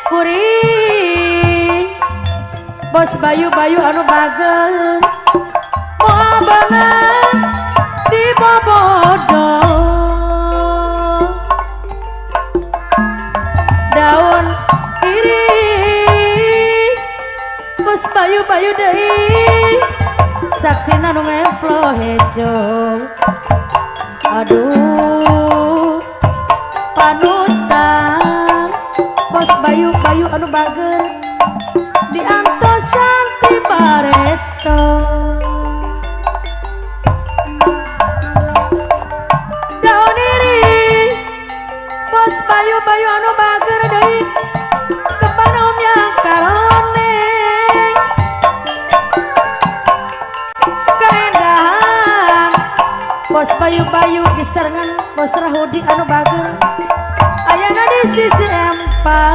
Kuring bos bayu-bayu anu bager moal beunang di bobodo. Daun iris bos bayu-bayu deui saksina nu ngemplo hejo. Aduh panutan bos bayu-bayu anu bager diantosan ti bareto. Daun iris bos bayu-bayu anu bager deui kepanom yang karone kaendahan bos bayu-bayu diserengan bos Rahudi anu bager.